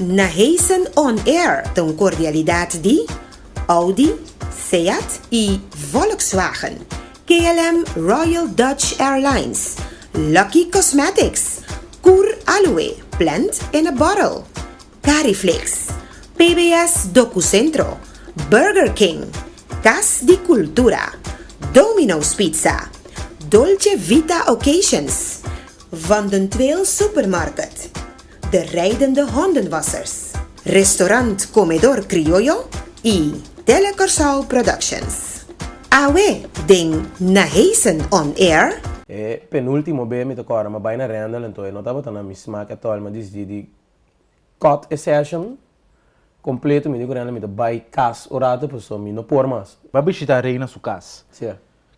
Naheisen On Air ta un kordialidat di Audi, Seat i Volkswagen, KLM Royal Dutch Airlines, Lucky Cosmetics, Cur Aloe, Plant in a Bottle, Cariflix, PBS Dokucentro, Burger King, Kas di Kultura, Domino's Pizza, Dolce Vita Occasions, Van den Tweel Supermarket, De Rijdende Hondenwassers, Restaurant Comedor Criollo i Tele Kòrsou Productions. Awe den Naheisen On Air. E penultimo be mi ta kòrda mi a bai na Randall anto e no tabata na mi smak at all mi a disidí di cut e session completo mi di ku Randall mi ta bai kas un rato pasobra mi no por mas. Bo a bishita Reina su kas. Sí.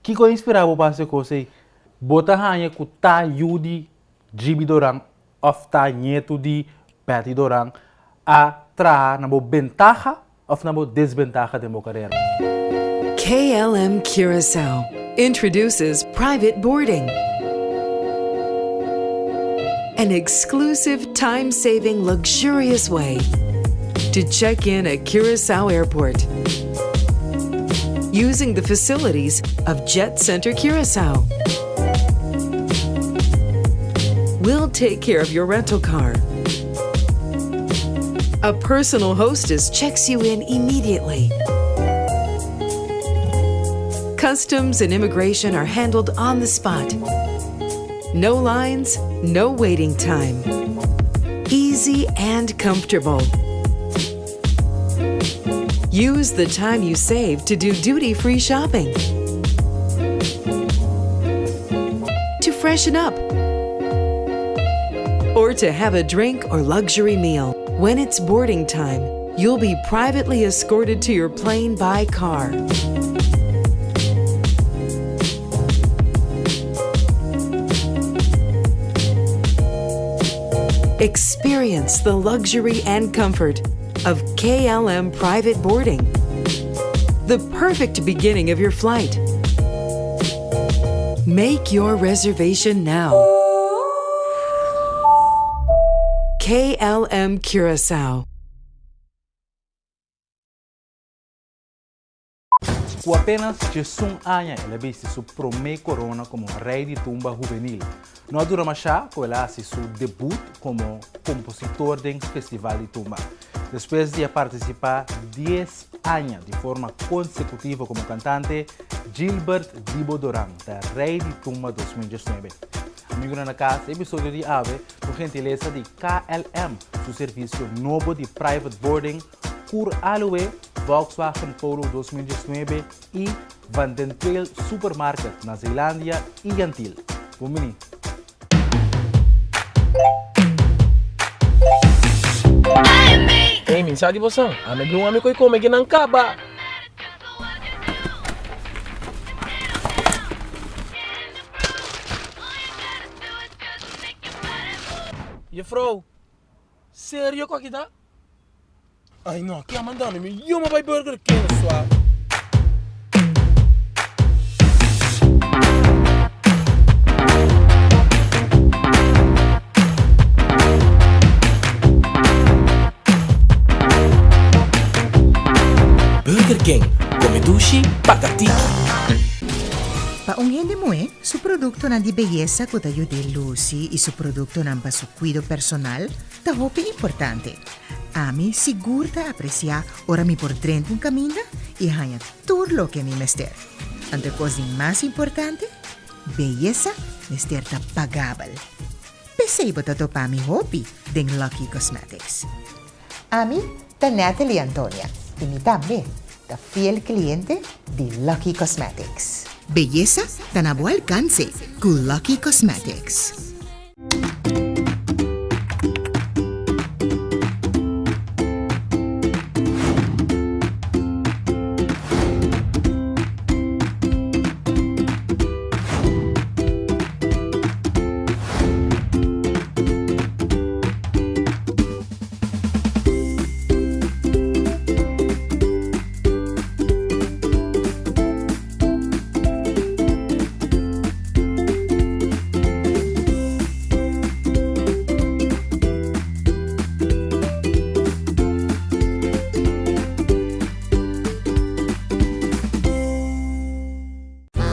Kiko a inspirá bo pa hasi e kos ei? Bo ta haña ku ta yu di Gibi Doran òf ta ñetu di Betty Doran a traha na bo bentaha òf na bo desbentaha den bo karera? KLM Curaçao introduces private boarding. An exclusive time-saving luxurious way to check in at Curaçao Airport using the facilities of Jet Center Curaçao. We'll take care of your rental car. A personal hostess checks you in immediately. Customs and immigration are handled on the spot. No lines, no waiting time. Easy and comfortable. Use the time you save to do duty free shopping. To freshen up. Or to have a drink or luxury meal. When it's boarding time, you'll be privately escorted to your plane by car. Experience the luxury and comfort of KLM private boarding. The perfect beginning of your flight. Make your reservation now. KLM Curaçao. Ku apenas diesun aña el a bisti su promé korona komo Rei di Tumba Hubenil. No a dura mashá ku el a hasi su debut komo kompositor den Festival di Tumba. Despues di a partisipá dies aña di forma konsekutivo komo kantante, Gilbert Dibo Doran ta Rei di Tumba 2019. Amigunan na kas, e episodio di awe ku gentilesa di KLM, su servisio nobo di private boarding, Cur Aloe, Volkswagen Polo 2019 y Van den Tweel Supermarket na Zeelandia y Jan Thiel. Bon bini. Ey, mi sa di bosan, ami blun ami koy come kinan kaba. Juffrouw, serio ku aki ta? Ay no, ke a manda mi? Mi yuma bai Burger King swa. Burger King, come dushi, paga tiki. Pa un hende muhé, su produktonan di beyesa ku ta yud'é lusi i su produktonan pa su kuido personal ta hopi importante. Ami sigur ta apresiá ora mi por drenta un kaminda i haña tur loke mi mester. Anto e kos di mas importante, beyesa mester ta pagabel. P'esei bo ta topa mi hopi den Lucky Cosmetics. Ami ta Natalie Antonia i mi tambe ta fiel kliente di Lucky Cosmetics. Beyesa ta na bo alkanse ku Lucky Cosmetics.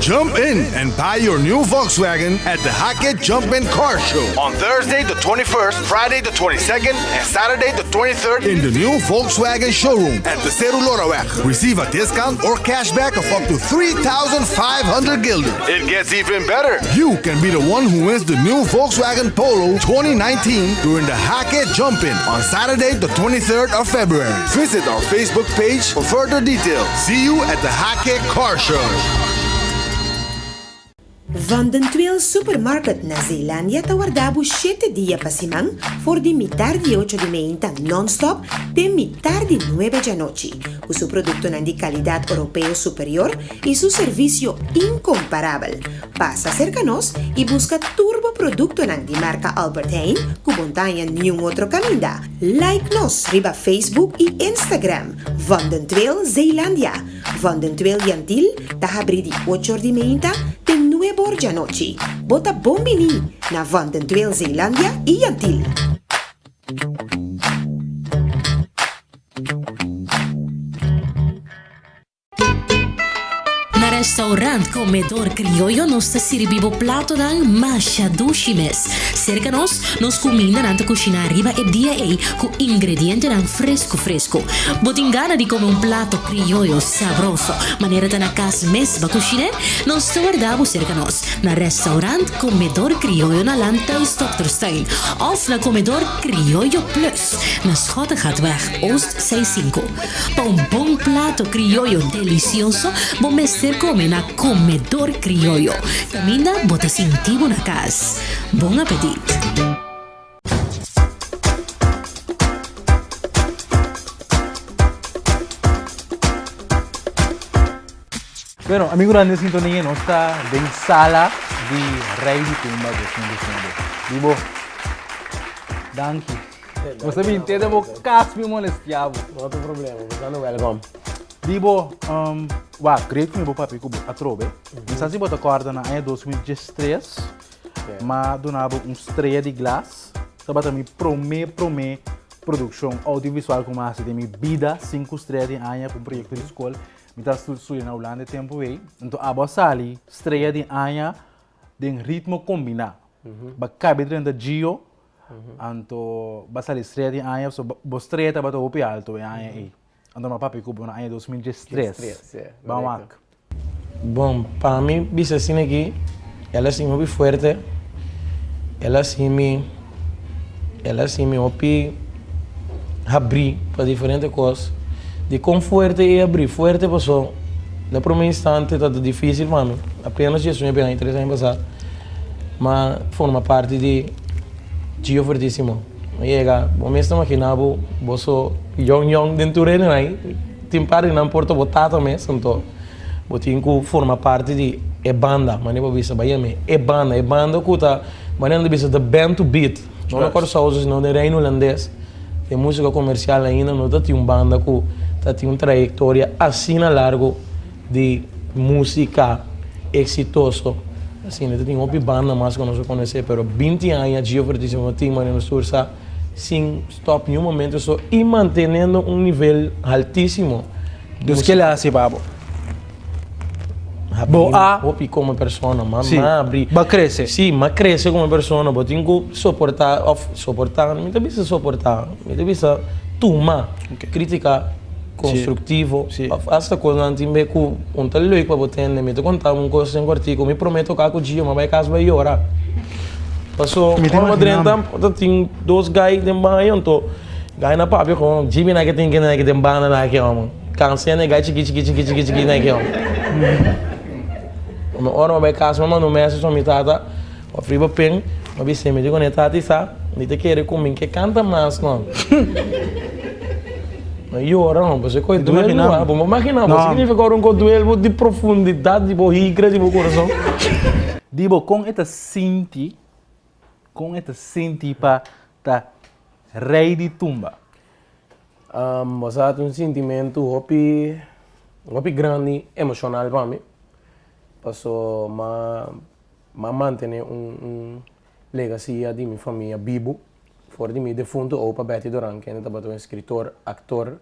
Jump in and buy your new Volkswagen at the Hackett Jump In Car Show on Thursday the 21st, Friday the 22nd, and Saturday the 23rd in the new Volkswagen showroom at the Seru Loraweg. Receive a discount or cashback of up to 3,500 guilden. It gets even better. You can be the one who wins the new Volkswagen Polo 2019 during the Hackett Jump In on Saturday the 23rd of February. Visit our Facebook page for further details. See you at the Hackett Car Show. Van den Tweel Supermarket na Zeelandia ta warda bo shete dia pa siman for di mitar di ocho di meinta nonstop te mitar di nuebe djanochi, ku su produktonan di kalidat oropeo superior i su servisio inkomparabel. Pasa serka nos i buska tur bo produktonan di marka Albert Heijn ku bo n'ta haña niun otro kaminda. Like nos riba Facebook i Instagram, Van den Tweel Zeelandia. Van den Tweel Yantil ta habrí di ocho or di meinta te nuebe or djanochi. Bo ta bon biní na Van den Tweel Zeelandia i Yantil. Na restaurant Comedor Crioyo nos ta sirbi bo platonan masha dushi mes. Serka nos, nos kumindanan ta kushiná riba e dia ei ku ingredientenan fresku fresku. Bo tin gana di kome un plato krioyo sabroso manera ta na kas mes ba kushiné? Nos ta warda bo serka nos na Restaurant Comedor Crioyo na Landhuis Dokterstuin òf na Comedor Crioyo Plus na Schottegatweg Oost 65. Pa un bon plato krioyo delisioso bo mester kome na Comedor Crioyo, kaminda bo ta sinti bo na kas. Bon apetit! Bueno, amigunan den sintonia, nos ta den sala di Rey di Tumba 2019. Bibo, danki. Nos ta bin te den bo kas mi molestia bo. No tin problema, bo ta welcome. Bibo, um, wak, great ku mi bo papia ku bo atrobe. Mi sa si bo ta kòrda na aña 2013, M'a duna bo un strea di glas. Tabata mi promé promé produkshon oudiovisual ku m'a hasi den mi bida, sinku strea di aña pa un proyekto di skol. Mi ta studia na Hulanda e tempu ei. Anto abo a sali strea di aña den ritmo kombiná. Bo a kabe drenta Gio, anto bo a sali strea di aña, so bo strea tabata hopi alto e aña ei. Anto m'a papia ku bo na aña 2013. Ban wak. Bon, pa mi bisa asina aki, el a hasi mi hopi fuerte, el a hasi mi, el a hasi mi hopi habrí pa diferente kos. Dikon fuerte i habrí? Fuerte paso na prome instante ta difisil pa mi, apenas dje suña p'e aña tres aña pasá, m'a forma parti di Gio Fuertisimo. Mi yega, bo mes ta magina bo, bo so yong yong den tur hende nan, tin par di nan por ta bo tata mes, anto bo tin ku forma parti di e banda, manera bo bisa bai yam'é e banda, e banda ku ta, manera nan ta bisa the band to beat, no na Kòrsou sino den Reino Hulandes, den músika komersial ainda no ta tin un banda ku ta tin un trayektoria asina largu. Di musica exitoso asina ta tin hopi banda mas cu nos a conoce pero binti aña Gio Fortísimo tin manera nos tur sa sin stop ni un momento so y manteniendo un nivel altisimo. Dus ke le haci pa bo? Bo a. Hopi como persona ma ma abri. Bo a crece. Si ma crece como persona bo tin cu soporta of soporta mi ta bisa soporta mi ta bisa tuma critica. Constructivo, of hasta cosnan tin be cu un ta leuk pa bo tende. Mi ta conta bo un cos den cuartico, mi prome toca cu Gio, mi a bay cas bay yora. Paso, ora mi a drenta, ta tin dos guy den baño, anto guy na papia con Jimmy na ke tin kende na ke den banda na ke homber. Canse na e guy chiki chiki chiki chiki chiki na ke homber. Ora mi a bay cas, mi a manda un message pa mi tata. Of riba pen, mi a bis'é, mi di kuné tati sa, mi ta kere ku mi ke kanta mas no. Mi yora no, pasobra ku e duel bo a, bo no magina bo signifika ora un ko duel bo di profundidat di bo higra di bo kurason. Di bo kon e ta sinti, kon e ta sinti pa ta rei di tumba? Bo sa ta un sintimentu hopi, hopi grandi emoshonal pa mi, paso ma. M'a mantené un un legasia di mi famia bibu for di mi defuntu opa Betty Doran kende tabata un eskritor, aktor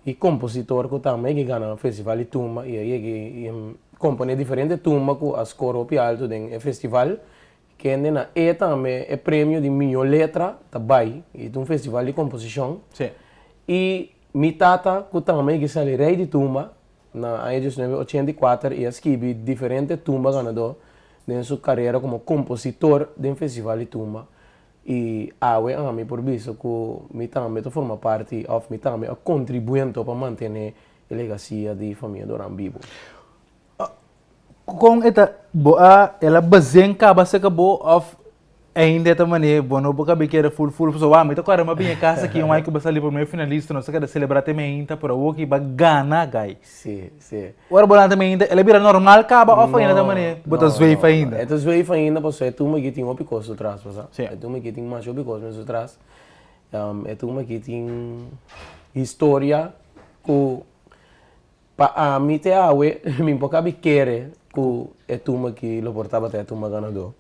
i kompositor ku tambe a yega gana festival di tumba i a yega. komponé diferente tumba ku a skor hopi altu den e festival. Kende na e tambe e premio di mihó letra ta bai. I ta un festival di komposishon. I mi tata ku tambe a sali rei di tumba na aña 1984 i a skibi diferente tumba ganadó den su karera komo kompositor den festival di tumba. I awe ami por bisa ku mi tambe ta forma parti òf mi tambe a kontribuento pa mantené e legasia di famia Doran bibu. Kon e ta, bo a, el a bazen kaba seka bo òf ainda e ta manera bo no por kabe kere ful ful pasobra wak mi ta kòrda mi a bini e kas aki un ai ku bo sali promé finalista nos a keda selebrá te mainta pero awor ki bo a gana gai. Sí, sí. Ora bo lanta mainta el a bira normal kaba òf ainda ta manera bo ta zweef ainda? E ta zweef ainda pasobra e tumba aki tin hopi kos su tras bo sa. E tumba aki tin masha hopi kos mes su tras. E tumba aki tin historia ku Pa ami te awe mi por kabi kere ku e tumba aki lo por tabata e tumba ganadó.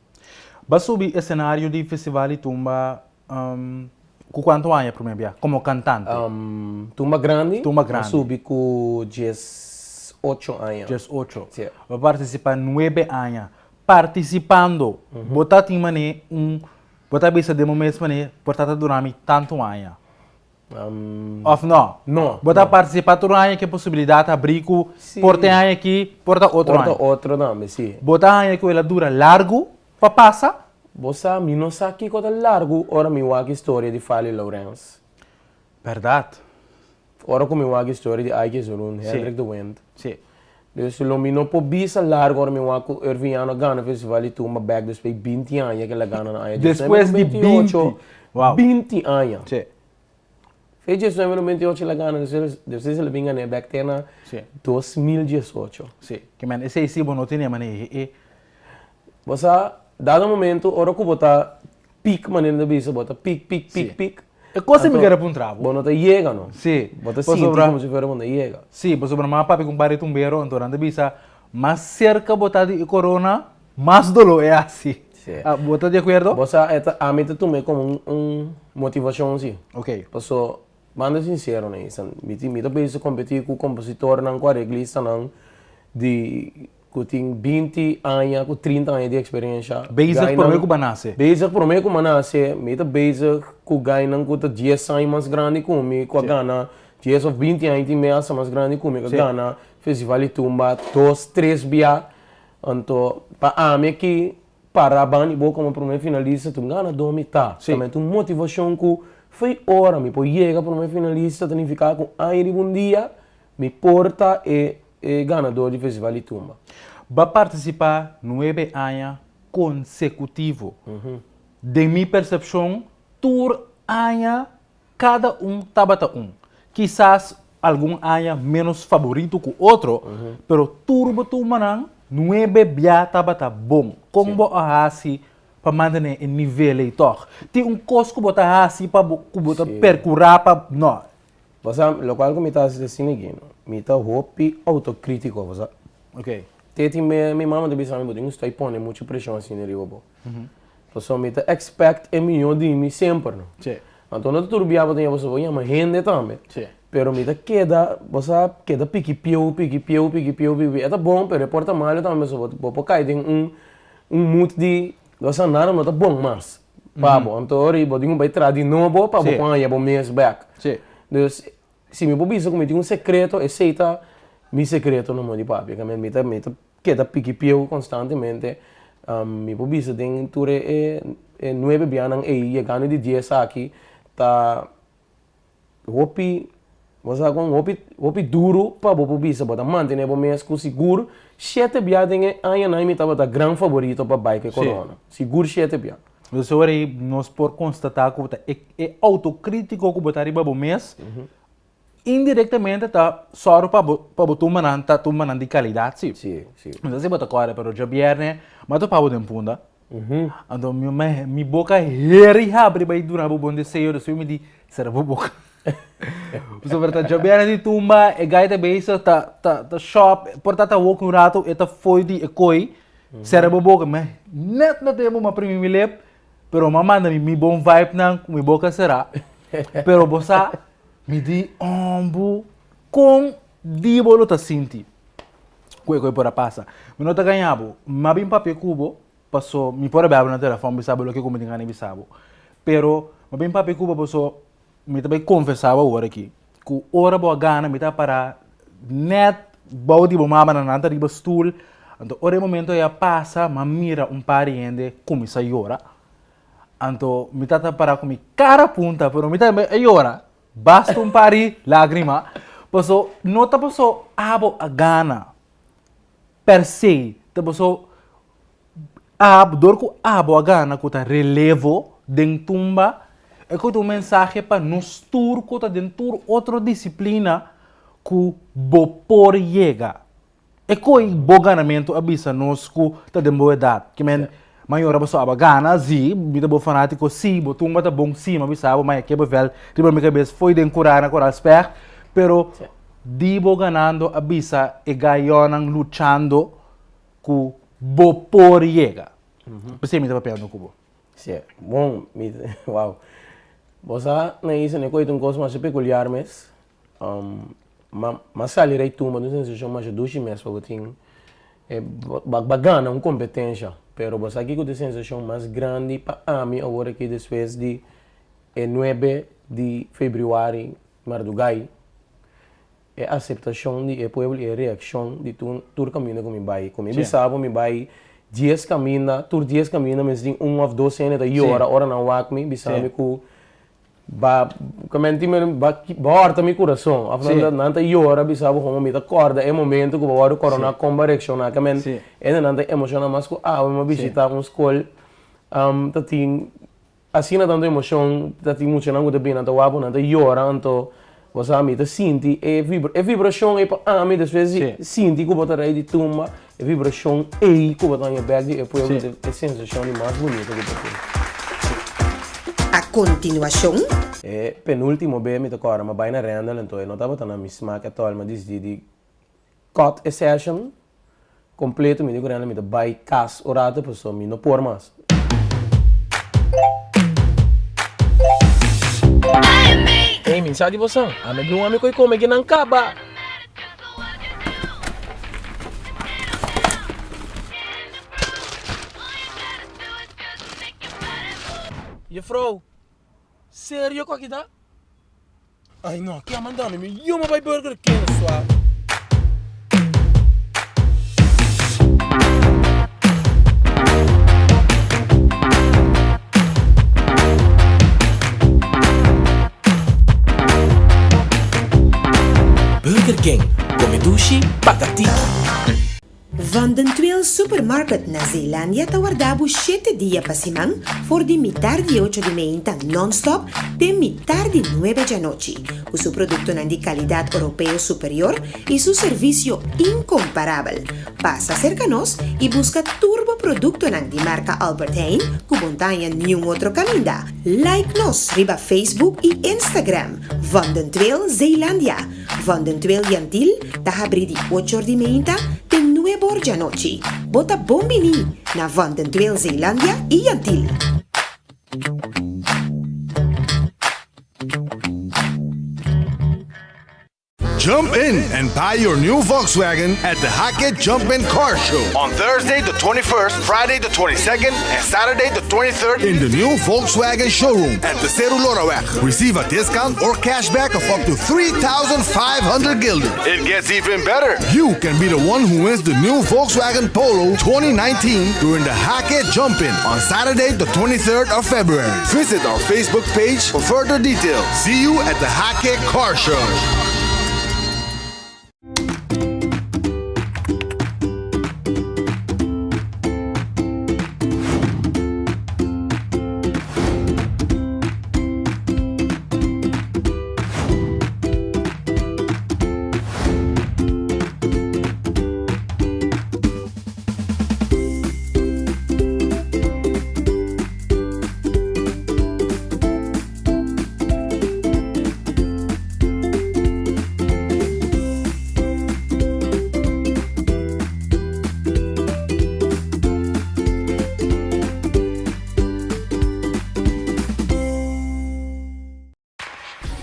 Bo a subi esenario di Festival di Tumba ku kuantu aña promé bia komo kantante? Tumba grandi? Tumba grandi. A subi ku dies ocho aña. 18. Si. Bo a partisipá nuebe aña. Partisipando bo ta tin manera un bo ta bisa den bo mes manera por ta ta dura mi tantu aña. Of no? No. Bo ta partisipá tur aña ku e posibilidat habrí ku por ta e aña akí, por ta otro aña. Por ta otro tambe, sí. Bo ta haña ku el a dura largu pa pasa? Bo sa, mi no sa kiko ta largu ora mi wak historia di Fally Laurens. Bèrdat. Ora ku mi wak historia di Ike Jesurun, Hendrik de Windt. Sí. Dus lo mi no por bisa largu ora mi wak ku Irving Yano a gana Festival di Tumba bèk despues di binti aña ku el a gana na aña Despues di binti. Wow. Binti aña. Sí. Fe 1998 el a gana, despues el a bin gan'é bèk te na 2018. Sí. Ke men esei sí bo no tene manera e. Bo sa, dado momento ora ku bo ta piek manera ta bisa, bo ta piek, piek, piek, piek. E kos ei mi kere puntra bo. Bo no ta yega no. Sí. Bo ta sinti komo si fuera bo no ta yega. Sí, pasobra mama papia ku un par di tumbero, anto nan ta bisa, mas serka bo ta di e korona, mas doló e hasi. Sí. Bo ta di akuerdo? Bo sa, e ta, ami ta tum'é komo un, un motivashon sí. Oké. Paso, banda sinsero na esnan, mi tin, mi ta bezig kompetí ku kompositornan, ku areglistanan di Ku tin 20 aña ku 30 aña di eksperensha. Bezig promé ku bo a nase. Bezig promé ku mi a nase. Mi ta bezig ku gainan ku ta dies aña mas grandi ku mi, ku a gana dies òf 20 aña tin mei asta mas grandi ku mi, ku a gana Festival di Tumba dos, tres bia. Anto pa ami aki para banda di bo komo promé finalista ta un ganadó mi ta. Tambe ta un motivashon ku fo'i ora mi por yega promé finalista ta nifiká ku aña riba un dia mi por ta e E ganador di Festival di Tumba. Ba partisipá nuebe aña konsekutivo. Den mi persepshon tur aña kada un tabata un. Kisas algun aña ménos faborito ku otro, pero tur bo tumbanan nuebe bia tabata bon. Kon bo a hasi pa mantené e nivel ei tòg? Tin un kos ku bo ta hasi pa bo ku bo ta perkurá pa no. Bo sa, lokual ku mi ta hasi ta asina aki, no. Mi ta hopi outokrítiko, bo sa. Ok. Te tin me, mi mama ta bisa mi, bo tin ku stoi pone muchu preshon asina riba bo. Pasobra mi ta expect e mihó di mi semper, no. Sí. Anto no ta tur bia bo ta yama, pasobra bo yama hende tambe. Sí. Pero mi ta keda, bo sa, keda piki pieu, piki pieu, piki pieu, piki pieu. E ta bon, pero e por ta malu tambe, pasobra bo por kai den un, un mood di, bo sa, nada no ta bon mas. Pa bo. Anto ora bo tin ku bai traha di nobo pa bo por haña bo mes bèk. Dus, si mi por bisa ku mi tin un sekreto, esei ta mi sekreto na modo di papia. Mi ta mi ta keda piki pieu konstantemente. Mi por bisa den tur e e nuebe bianan ei yegando di dies aki ta Hopi, bo sa kon hopi, hopi duru pa bo por bisa bo ta mantene bo mes ku sigur shete bia den e añanan mi tabata gran favorito pa bai ku e korona. Sigur shete bia. Dus ora ei nos por konstatá ku bo ta e e outokritiko ku bo ta riba bo mes indirektamente ta sòru pa bo pa bo tumbanan ta tumbanan di kalidat si. Si, si. Mi no sa si bo ta kòrda pero djabièrnè mi a topa bo den Punda. Anto mi mi mi boka heri habri bai duna bo bon deseo despues mi di sera bo boka. Pasobra ta djabièrnè di tumba e gai ta bezig ta ta ta shop por ta ta wok un rato e ta fo'i di e koi sera bo boka mi net na tempo mi a primi mi lep pero mi a manda mi mi bon vibe nan ku mi boka sera pero bo sa mi di ombu kon di bo lo ta sinti. Ku e koi por a pasa. Mi no ta gaña bo. Mi a bin papia ku bo, paso mi por a bèbè na telefòn bisa bo loke ku mi tin gana di bisa bo. Pero mi a bin papia ku bo paso mi ta bai konfesá bo awor aki, ku ora bo a gana mi ta pará nèt bou di bo mama nan, nan ta riba stul. Anto ora e momento ei a pasa, mi a mira un par di hende kuminsá yora. Anto mi ta ta pará ku mi kara punta, pero mi tambe a yora. Basta un par di lágrima. Paso no ta paso abo a gana per se, ta paso abo, dor ku abo a gana ku ta relevo den tumba, e ku ta un mensahe pa nos tur ku ta den tur otro disiplina ku bo por yega. E koe bo ganamentu a bisa nos ku ta den bo edat. Ke men, mañora bo so aba gana, si, mi ta bo fanátiko, si, bo tumba ta bon, si, mi a bisa bo, ma e kebra vèl riba mi kabes foi den kurá na Koral Spègt, pero di bo ganando a bisa e gayònan luchando ku bo por yega. P'esei mi ta papiando ku bo. Si, bon, mi, wow. Bo sa, Naisa, mi a koe ta un kos masha pekuliar mes. Ma sali rei tumba ta un sensashon masha dushi mes pa bo tin e bo gana un kompetensha pero bo sa kiko ta e sensashon mas grandi pa ami awor aki despues di e nuebe di febrüari mardugai e aseptashon di e pueblo i e reakshon di tur kaminda ku mi bai ku mi bisa bo mi bai dies kaminda tur dies kaminda mi tin un òf dos hende ta yora ora nan wak mi bisa mi ku Ba comenti mi ba ba horta mi curason of nan ta nan ta yora bisa bo como mi ta corda e momento cu bo wordo corona con bo a reacciona ke men ene nan ta emociona mas cu awe mi a bishita un school ta tin asina tanto emocion ta tin muchanan cu ta bini nan ta wak bo nan ta yora anto bo sa mi ta sinti e e vibracion ey pa ami despues di sinti cu bo ta rey di tumba E vibrashon ei ku bo ta haña bèk di e pueblo ta e sensashon di mas bunito ku bo tin. A kontinuashon. E penúltimo be mi ta kòrda mi a bai na Randall anto e no tabata na mi smak at all. Mi a disidí di kòt e session kompleto. Mi di ku Randall mi ta bai kas un rato pasobra mi no por mas. Ey, mi sa di bosan, ami a bin un ami ku e kome ki nan kaba. Juffrouw, serio ku aki ta? Ay no, ke a manda mi? Mi yuma bai Burger King swa. Burger King, come dushi, paga tiki. Van den Tweel Supermarket na Zeelandia ta warda bo shete dia pa siman for di mitar di ocho di meinta nonstop te mitar di nuebe djanochi ku su produktonan di kalidat oropeo superior i su servisio inkomparabel. Pasa serka nos i buska tur bo produktonan di marka Albert Heijn ku bo n'ta haña niun otro kaminda. Like nos riba Facebook i Instagram, Van den Tweel Zeelandia. Van den Tweel Yantil ta habrí di ocho or di meinta te nuebe or djanochi. Bo ta bon biní na Van den Tweel Zeelandia i Yantil. Jump in and buy your new Volkswagen at the Hackett Jump In Car Show on Thursday the 21st, Friday the 22nd, and Saturday the 23rd in the new Volkswagen showroom at the Seru Loraweg. Receive a discount or cashback of up to 3,500 guilders. It gets even better. You can be the one who wins the new Volkswagen Polo 2019 during the Hackett Jump In on Saturday the 23rd of February. Visit our Facebook page for further details. See you at the Hackett Car Show.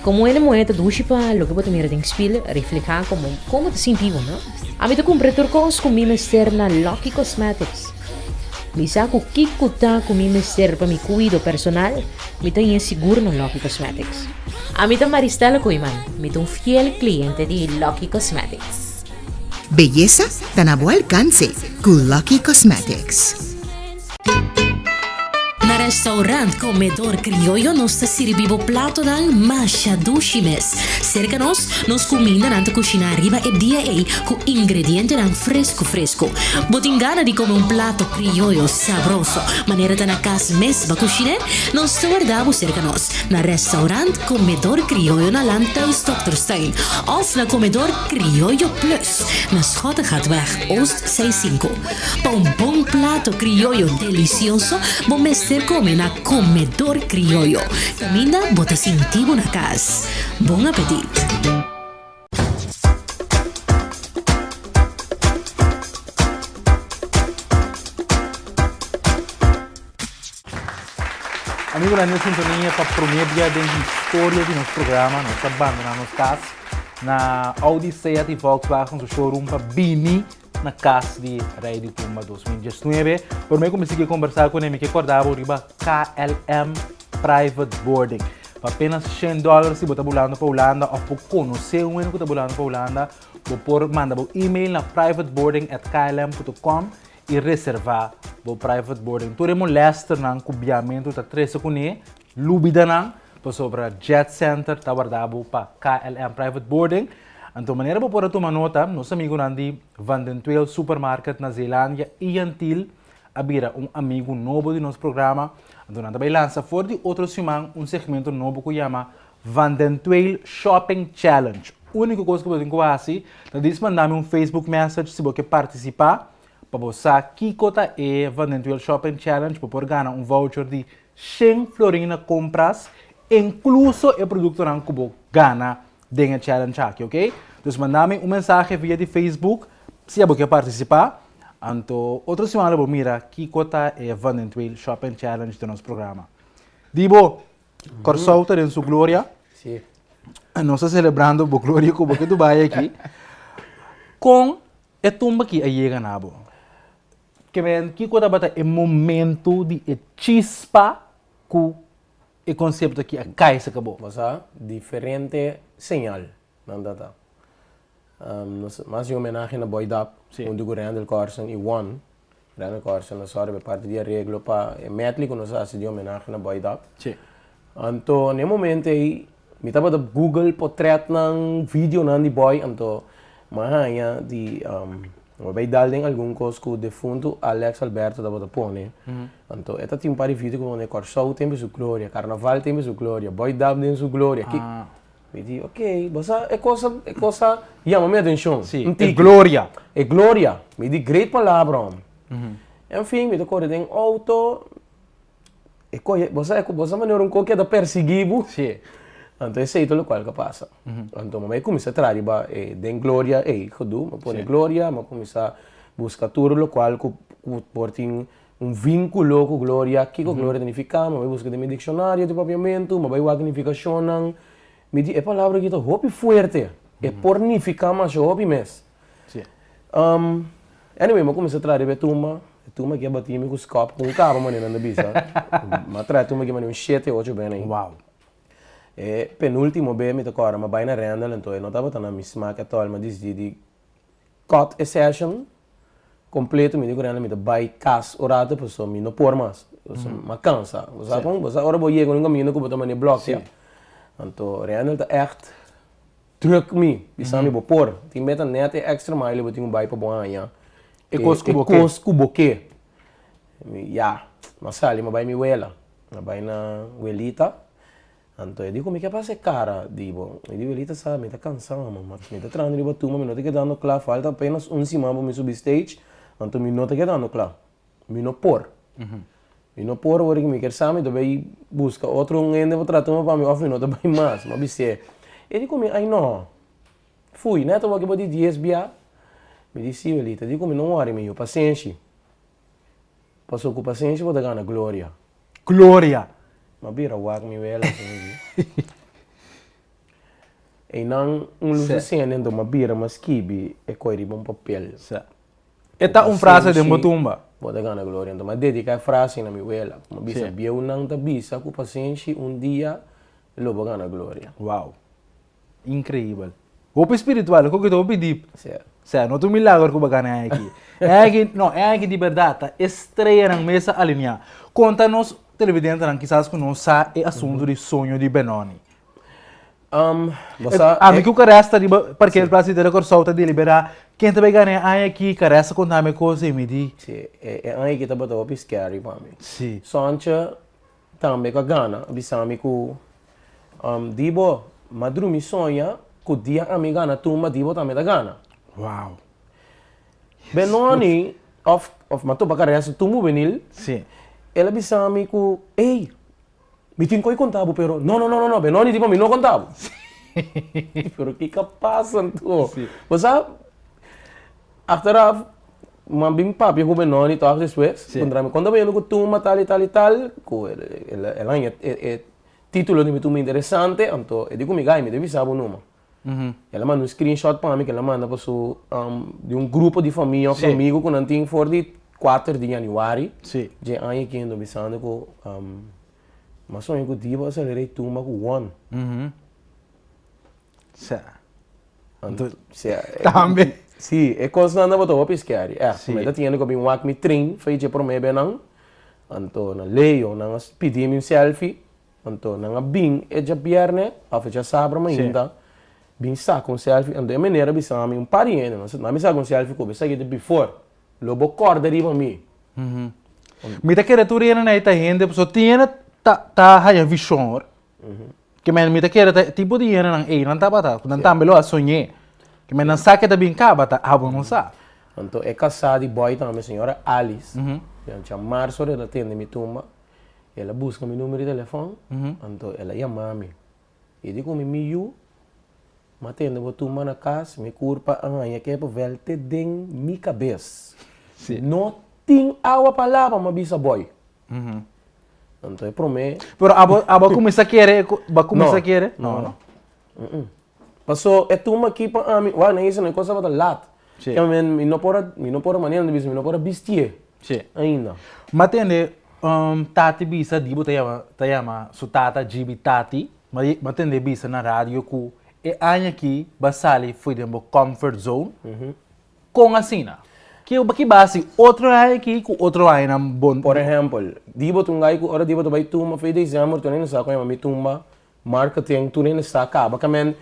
Komo hende muhé ta dushi pa loke bo ta mira den spil reflehá komo kon bo ta sinti bo, no? Ami ta kumpra tur kos ku mi mester na Lucky Cosmetics. Mi sa ku kiko ta ku mi mester pa mi kuido personal, mi ta haña sigur na Lucky Cosmetics. Ami ta Maristella Koeiman, mi ta un fiel kliente di Lucky Cosmetics. Beyesa ta na bo alkanse ku Lucky Cosmetics. Na restaurant Comedor Criollo nos ta sirbi bo platonan masha dushi mes. Serka nos, nos kumindanan ta kushiná riba e dia ei ku ingredientenan fresku fresku. Bo tin gana di kome un plato criollo sabroso manera ta na kas mes bo a kushin'é? Nos ta warda bo serka nos na restaurant Comedor Criollo na Landhuis Dokterstuin òf na Comedor Criollo Plus na Schottegatweg Oost 65. Pa un bon plato krioyo delicioso bo mester come na Comedor Crioyo, caminda bo ta sinti bo na cas. Bon apetit! Amigonan den sintonia pa prome bia den historia di nos programa nos ta bandona nos cas na Audi, Seat y Volkswagen su showroom pa bini na kas di Rei di Tumba 2019. Promé ku mi sigui kombersá kuné, mi ke kòrda bo riba KLM Private Boarding. Pa apenas shen dòler si bo ta bulando pa Hulanda òf bo konosé un hende ku ta bulando pa Hulanda, bo por manda bo email na privateboarding at klm punto com i reservá bo private boarding. Tur e molèsternan ku biamentu ta trese kuné, lubida nan, pasobra Jet Center ta warda bo pa KLM Private Boarding. Anto manera bo por a tuma nota, nos amigunan di Van den Tweel Supermarket na Zeelandia i Yantil a bira un amigu nobo di nos programa. Anto nan ta bai lansa for di otro siman un segmento nobo ku yama Van den Tweel Shopping Challenge. Úniko kos ku bo tin ku hasi ta dis manda mi un Facebook message si bo ke partisipá pa bo sa kiko ta e Van den Tweel Shopping Challenge. Bo por gana un voucher di shen florin na kompras, inkluso e produktonan ku bo gana den e challenge aki ok. Dus manda mi un mensahe via di Facebook si abo ke participa. Anto otro siman lo bo mira kiko ta e Van den Tweel Shopping Challenge den nos programa. Dibo, Kòrsou ta den su gloria. Sí. Nos ta celebrando bo gloria ku bo ke Dubai aki. Kon e tumba aki a yega na bo? Ke men kiko tabata e momento di e chispa ku E konsepto aki a kai sa kabo. Bo sa, diferente señal nan ta ta. Nos mas di homenahe na Boy Dap, huntu ku Randall Corsen i One. Randall Corsen a sòru pa e parti di areglo pa e medley ku nos a hasi di homenahe na Boy Dap. Anto na e momento ei mi tabata google potretnan, videonan di Boy, anto mi a haña di Mi a bai dal den algun kos ku defuntu Alex Alberto tabata pone. Anto e ta tin un par di video ku pone Kòrsou tempu su gloria, Karnaval tempu su gloria, Boy Dap den su gloria. Ki Mi di ok, bo sa e kos a e kos a yama mi atenshon. Sí, e gloria. E gloria. Mi di great palabra hòm. Enfin mi ta kore den outo. E kohe, bo sa, bo sa manera un koe keda persiguí bo? Sí. Anto esei ta lokual ku a pasa. Anto mama e kuminsá traha riba e den gloria ei gedoe, mi a pone gloria, mi a kuminsá buska tur lokual ku ku por tin un vínkulo ku gloria, kiko gloria ta nifiká, mi a bai buska den mi dikshonario di papiamentu, mi a bai wak nifikashonnan, mi di e palabra aki ta hopi fuerte, e por nifiká masha hopi mes. Sí. Um, anyway, mi a kuminsá traha riba e tumba. E tumba aki a bati mi ku skòp ku un kaba manera nan ta bisa. Mi a traha e tumba aki manera un shete, ocho bena ei. Wow. E penúltimo be mi ta kòrda mi a bai na Randall anto e no tabata na mi smak at all. Mi a disidí di cut e session kompleto. Mi di ku Randall mi ta bai kas un rato pasobra mi no por mas. Mi a kansa. Bo sa kon? Bo sa ora bo yega un kaminda ku bo ta manera blòkia. Anto Randall ta ègt. Druk mi, bisa mi bo por. Tin meta net e extra mile bo tin ku bai pa bo haña e kos ku bo ke. E kos ku bo ke. Mi, ya, mi a sali, mi a bai mi wela. Mi a bai na welita. Anto e di ku mi ke pasa e kara di bo. Mi di, welita sa, mi ta kansa mama. Mi ta trahando riba tumba, mi no ta kedando kla. Falta apenas un siman pa mi subi stage, anto mi no ta kedando kla. Mi no por. Mi no por ora ku mi ker sa mi ta bai buska otro un hende pa traha tuma pa mi òf mi no ta bai mas. Mi a bis'é. E di ku mi, ai no. Fui, nèt awor ke bo di dies bia. Mi di, si welita. E di ku mi, no wòri mi yu, pasenshi. Pasobra ku pasenshi bo ta gana gloria. Gloria! Mi a bira wak mi wela asina di. Einan un lus a sende anto m'a bira m'a skibi e koi riba un papel. E ta un frase den bo tumba. Bo ta gana gloria. Anto m'a dedica e frase na mi wela. M'a bisa bieunan ta bisa ku pasenshi un dia lo bo gana gloria. Wow. Increibel. Hopi spiritual, ku kita hopi deep. Sea, no ta un milagro ku bo gana e aki. E aki, no, e aki di berdad ta e streanan mes a alinea. Konta nos televidentenan kisas ku no sa e asuntu di soño di Benoni. Bo sa Ami ku Caressa ta riba parkeerplaats di Tele Kòrsou ta deliberá ken ta bai gana e aña aki, Caressa konta mi e kos ei, mi di. Sí, e aña aki tabata hopi scary pa mi. Sí. Sontje tambe ku a gana a bisa mi ku Dibo, m'a drumi soña ku dia ami gana tumba Dibo tambe ta gana. Wow. Benoni òf òf m'a topa Caressa tumba hubenil, Sí. el a bisa mi ku, ey, Mi tin koe konta bo pero no no no no Benoni di pa mi no konta bo. Pero kiko a pasa anto? Bo sa achteraf mi a bin papia ku Benoni tòg despues puntra mi kon ta bayendo ku tumba tal i tal i tal ku el a haña e titulo di mi tumba interesante anto e di ku mi gai mi ta bisa bo numa. El a manda un screenshot pa mi ku el a manda pa su di un grupo di famia òf amigu ku nan tin for di kuater di yanüari dje aña aki endo bisando ku mi a soña ku Dibo a sali rei tumba ku won. Tambe. Si, e kosnan tabata hopi scary. Mi ta tende ku a bin wak mi train for dje promé benan anto na Leo nan a pidi mi un selfie. Anto nan a bin e djabierne of e djasabra mainta bin saka un selfie anto e meneer a bisa mi un par di hende nan a mi saka un selfie ku bo esaki ta before lo bo kòrda riba mi. Mi ta kere tur hende nan e ta hende pasobra tin hende ta ta haya vishon hoor ke men mi ta kere ta e tipo di hendenan ei nan tabata ku nan tambe lo a soñ'é ke men nan sa ke ta bin kaba ta abo no sa. Anto e kasá di boy tambe señora Alice djamarzo el a tende mi tumba. El a buska mi numero di telefòn, anto el a yama mi. I di ku mi, Mi yu, m'a tende bo tumba na kas, mi kurpa a haña kèpevèl te den mi kabes. No tin awa pa laba, m'a bisa bòi. Anto e promé. Pero abo abo a kuminsá kere, bo a kuminsá kere? No, no. Paso e tumba aki pa ami, wak nan isa nan kos tabata lat. Sí. Ke men mi no por a, mi no por a manera di bisa mi no por a bistié Sí. ainda. Ma tende tati bisa di bo ta yama ta yama su tata Djibi Tati, ma ma tende bisa na radio ku e aña aki bo a sali fo'i den bo comfort zone. Kon asina? Ki ki bo a hasi otro aña aki ku otro añanan bon? Por ehèmpel, di bo ta un gai ku ora di bo ta bai tumba fo'i desèmber tur hende sa ku yama mi tumba Marketing tur hende sa kaba ka men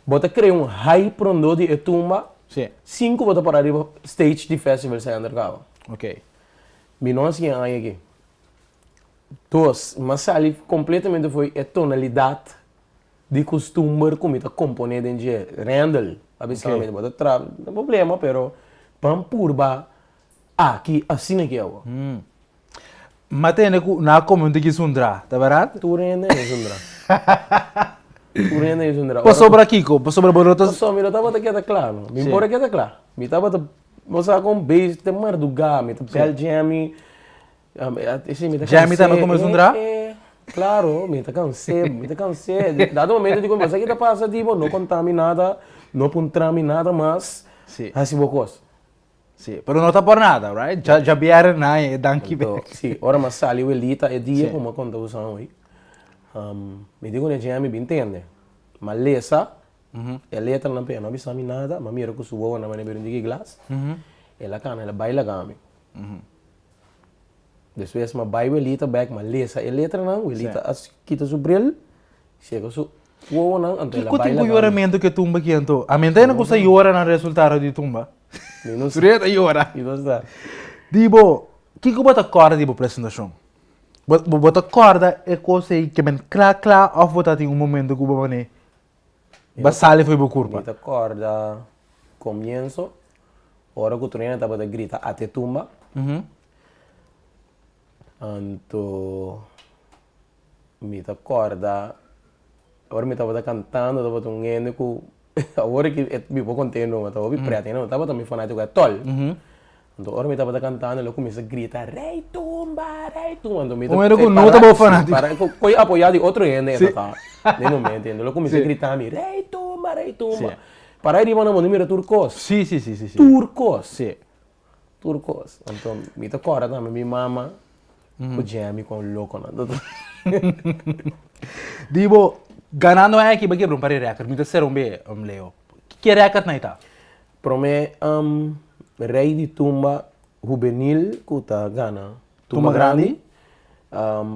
bo ta krea un hype rondó di e tumba sin ku bo ta para riba stage di festival center kaba. Mi no hasi e aña aki. Dos, mi a sali kompletamente fo'i e tonalidat di kustumber ku mi ta komponé den dje. Randall a bisa mi bo ta traha, no problema pero ban purba Aki asina ki awo. Ma tende ku na kome un tiki sundra, ta bèrdat? Tur hende e sundra. Tur hende e sundra. Pasobra kiko? Pasobra bo no ta. Pasobra mi no tabata keda kla no. Mi por a keda kla. Mi tabata, bo sa kon bezig te mardugá, mi ta bèl Jemmy. Jemmy tambe kome sundra? Klaro, mi ta kans'é, mi ta kans'é. Dado momento di ku bo sa ki ta pasa di bo, no konta mi nada, no puntra mi nada mas, hasi bo kos. Sí, pero no ta por nada, right? Dja, dja bièrnè na e danki bek. Sí, ora m'a sali welita e dia ku m'a konta bo san hoy, mi di ku ne Jemmy bin tende. M'a lesa e letranan p'e, e no a bisa mi nada, m'a mira ku su wowonan manera bira un diki glas, el a kana, el a bai laga mi. Despues m'a bai welita bek, m'a lesa e letranan, welita a kita su bril, Sega su wowonan anto el a Kiko baila tipo gana. yoramentu ke tumba ki anto? A mi enta ku sa yora na resultado di tumba. Mi no sa. Tur ta yora. Mi no sa. Di bo, kiko bo ta kòrda di bo presentashon? Bo bo ta kòrda e kos ei ke men kla kla òf bo ta tin un momento ku bo manera bo a sali for bo kurpa? Mi ta kòrda komienso, ora ku tur hende tabata grita ate tumba. Anto Mi ta kòrda ora mi tabata kantando tabata un hende ku awor ki e mi por kont'é no ta hopi prèt no tabata mi fanátiko ètòl. Anto ora mi tabata kantando el a kuminsá grita Rei Tumba, Rei Tumba anto mi ta Un hende ku no tabata fanátiko. Para koe apoyá di otro hende e ta den momento anto el a kuminsá grita mi Rei Tumba. tumba, rei tumba. Para riba nan bo no mira tur kos. Sí, sí, sí, sí, sí. Tur kos. Sí. Tur kos. Anto mi ta kòrda tambe mi mama ku Jemmy kon loko nan ta. Di bo, ganando aki bo kebra un par di rèkòrt. Mi ta sera un be, Leo. Ke rèkòrt nan ta? Promé rei di tumba hubenil ku ta gana tumba grandi.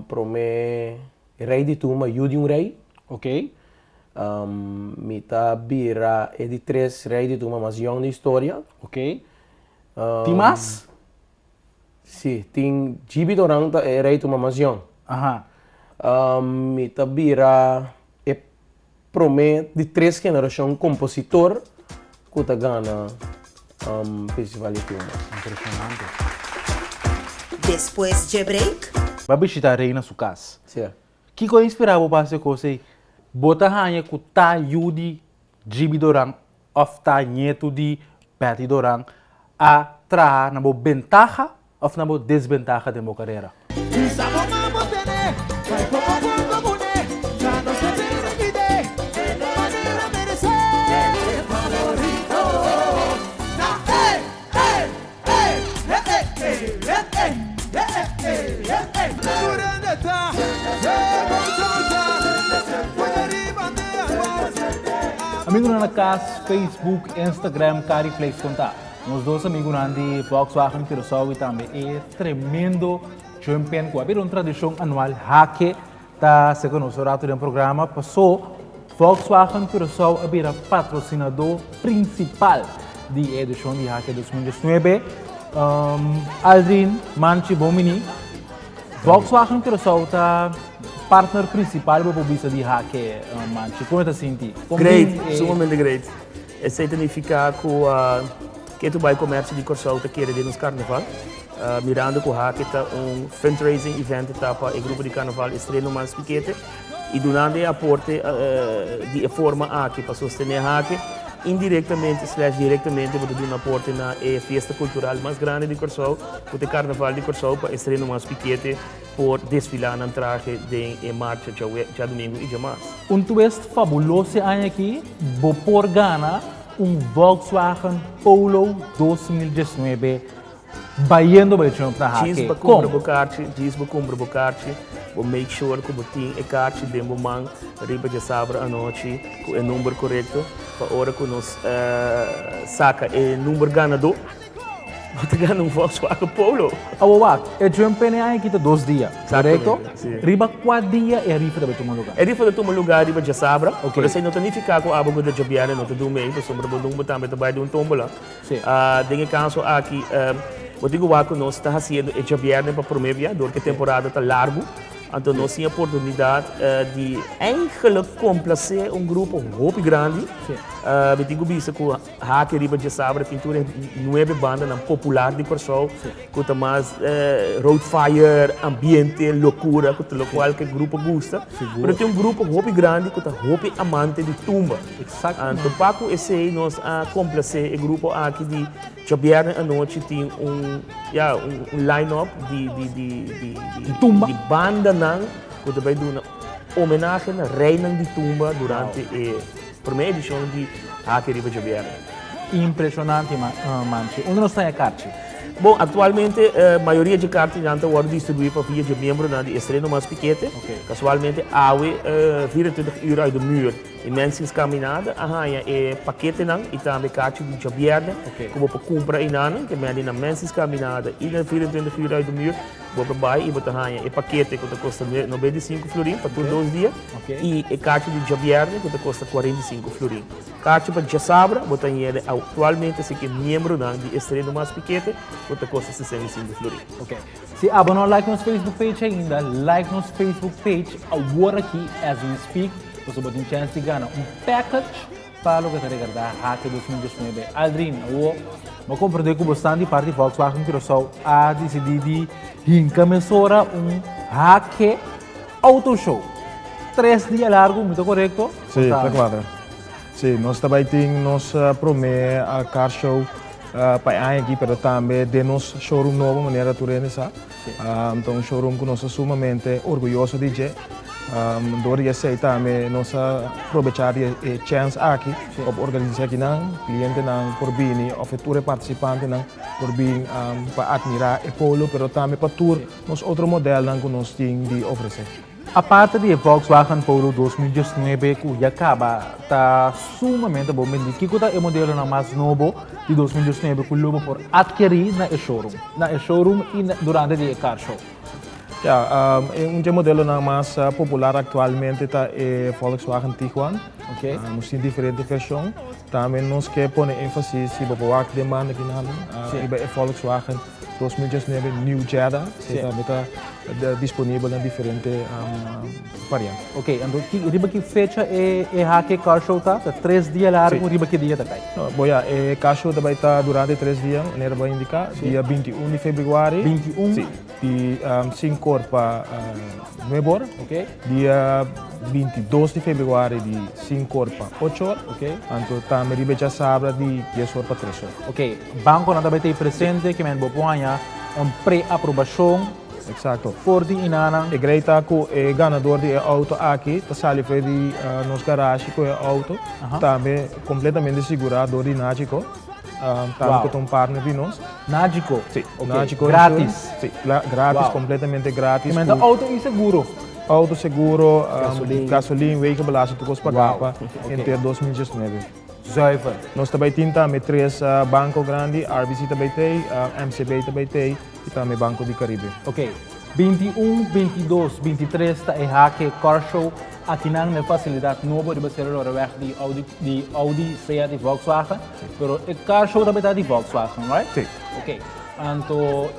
Promé rei di tumba yu di un rei. Ok. Mi ta bira e di tres rei di tumba mas yòn di historia. Ok. Tin mas? Si, tin Gibi Doran ta e rei tumba mas yòn. Aha. Mi ta bira e promé di tres generashon kompositor ku ta gana Festival di Tumba. Impreshonante. Despues dje break. Bo a bishita Rey na su kas. Si. Kiko a inspirá bo pa hasi e kos ei? Bo ta haña ku ta yu di Gibi Doran òf ta ñetu di Betty Doran a traha na bo bentaha òf na bo desbentaha den bo karera? Amigunan na kas, Facebook, Instagram, Cariflex konta. Nos dos amigunan di Volkswagen Curaçao i tambe e tremendo Jump-In ku a bira un tradishon anual hake ta seka nos un ratu den programa paso Volkswagen Curaçao a bira patrosinadó prinsipal di e edishon di Hake 2019. Aldrin, Manchi, bon bini. Volkswagen Curaçao ta partner prinsipal bo por bisa di Hake, Manchi. Kon e ta sinti? Great, sumamente great. Esei ta nifiká ku ketu bai komersio di Kòrsou ta kere den nos karnaval. Mirando ku Hake ta un fundraising event ta pa e grupo di karnaval Estreno Mas Pikete i dunando e aporte di e forma aki pa sostené Hake, indirektamente slash direktamente bo ta duna aporte na e fiesta kultural mas grandi di Kòrsou ku ta e karnaval di Kòrsou pa Estreno Mas Pikete por desfilá nan trahe den e marcha djadumingu i djamars. Un twist fabuloso e aña aki, bo por gana un Volkswagen Polo 2019 bayendo bai Trump na hake. Djis bo kumpra bo karchi, djis bo kumpra bo karchi, bo make sure ku bo tin e karchi den bo man riba djasabra anochi ku e number korekto pa ora ku nos saka e number ganadó bo ta gana un Volkswagen Polo. Awor wak, e Trump pene aña aki ta dos dia, korekto? Exactamente, si. Riba kua dia e rifa ta bai tuma lugar? E rifa ta tuma lugar riba djasabra, pero esei no ta nifiká ku abo ku ta djabièrnè no ta dun mei pasobra bo number tambe ta bai den un tómbola. Den e kaso aki, bo tin ku wak ku nos ta hasiendo e djabièrnè pa promé bia, dor ku e temporada ta largu. Anto nos tin e oportunidat di eigenlik komplasé un grupo hopi grandi. Mi tin ku bisa ku Hake riba djasabra tin tur e nuebe bandanan popular di Kòrsou ku ta mas road fire, ambiente, lokura, ku ta lokual ku e grupo gusta. Pero tin un grupo hopi grandi ku ta hopi amante di tumba. Anto pa ku esei nos a komplasé e grupo aki di djabièrnè anochi tin un ya un line up di di di di di bandanan ku ta bai duna homenahe na reinan di tumba durante e promé edishon di Haki riba djabièrnè. Impreshonante Manchi. Unda nos ta haña karchi? Bon, aktualmente mayoria dje karchinan ta wòrdu distribuí pa via dje miembronan di Estreno Mas Pikete. Kasualmente awe 24 uur uit de muur. E Mensing's Caminada a haña e paketenan i tambe karchi di djabièrnè ku bo por kumpra einanan. Ke mende na Mensing's Caminada i na 24 uur uit de muur bo por bai i bo ta haña e pakete ku ta kosta 95 florin pa tur dos dia i e karchi di djabièrnè ku ta kosta 45 florin. Karchi pa djasabra bo ta hañ'e aktualmente si ke miembronan di Estreno Mas Pikete ku ta kosta 65 florin. Si abo no like nos Facebook page ainda, like nos Facebook page awor aki as we speak, pasobra bo tin chance di gana un package pa loke ta regarda Hake 2019. Aldrin, awo bo a comprende cu bo stan di parti Volkswagen Curaçao a dicidi di hinca mesora un Hake Auto Show. Tres dia largo, mi ta corecto? Si, ta cuadra. Si, nos ta bay tin nos prome car show pa e aña aki, pero tambe den nos showroom nobo, manera tur hende sa. Ta un showroom ku nos ta sumamente orguyoso di dje. Dor di esei tambe nos a probechá di e chèns aki pa por organisá akinan. Klientenan por bini òf e tur e partisipantenan por bin pa atmirá e Polo, pero tambe pa tur nos otro modelnan ku nos tin di ofresé. Aparte di e Volkswagen Polo 2019 ku ya kaba ta sumamente bon bendí, kiko ta e modelonan mas nobo di 2019 ku lo bo por atkerí na e showroom na e showroom i durante di e car show? Ya, un dje modelonan mas popular aktualmente ta e Volkswagen Tiguan. Nos tin diferente vershon. Tambe nos ke pone énfasis, si bo por wak den banda kinan, riba e Volkswagen 2019 New Jetta, esei tambe ta disponibel na diferente variante. Ok, anto riba ki fecha e Hake Car Show ta? Ta tres dia largu, riba ki dia ta kai? Bo ya, e car show ta bai ta durante tres dia, manera bo a indiká, dia 21 di februari. 21? Si, di sinku or pa nuebe or. Ok. Dia 22 di februari di sinku or pa ocho or. Ok. Anto tambe riba e djasabra di dies or pa tres or. Ok, bankonan ta bai ta ei presente, ke men bo por haña un pre-aprobashon. Exacto. For di inanan. E grei ta ku e ganador di e auto aki ta sali for di nos garashi ku e auto. Tambe kompletamente sigurá dor di Nagico. Tambe ku ta un partner di nos. Nagico? Si, Nagico. Gratis? Si, gratis, kompletamente gratis. Ke men ta auto i seguro? Auto, seguro, gasolin, wegenbelasting, tur kos pagá pa henter 2019. Zuiver. Nos ta bai tin tambe tres banko grandi, RBC ta bai tei, MCB ta bai tei i tambe Banco di Caribe. Ok, 21, 22, 23 ta e Hake Car Show akinan na e fasilidat nobo riba Sero Loreweg di Audi, di Audi, Seat i Volkswagen. Pero e car show ta bai ta di Volkswagen, right? Si. Ok, anto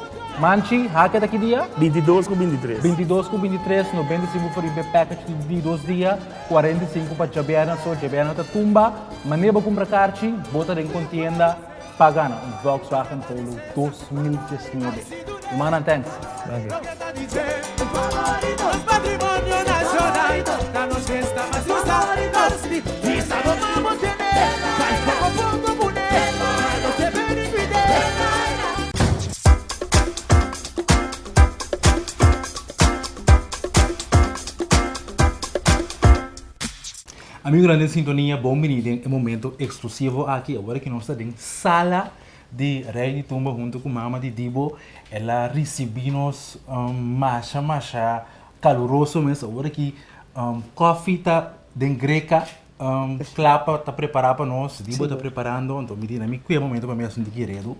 Manchi, Hake ta ki dia? 22 ku 23. 22 ku 23, 95 for riba e package di dos dia. 45 pa djabièrnè so, djabièrnè ta tumba, manera bo kumpra karchi, bo ta den kontienda pa gana un Volkswagen Polo 2019. Rumannan thanks. Danki. Amigonan den sintonia, bon bini den e momento exclusivo aki. Awor aki nos ta den sala di Rey di Tumba hunto cu mama di Dibo. El a ricibi nos masha masha caluroso mes. Awor aki koffie ta den greca cla pa ta prepara pa nos. Dibo ta preparando. Anto mi di na mi cuya momento pa mi asunto ki redu.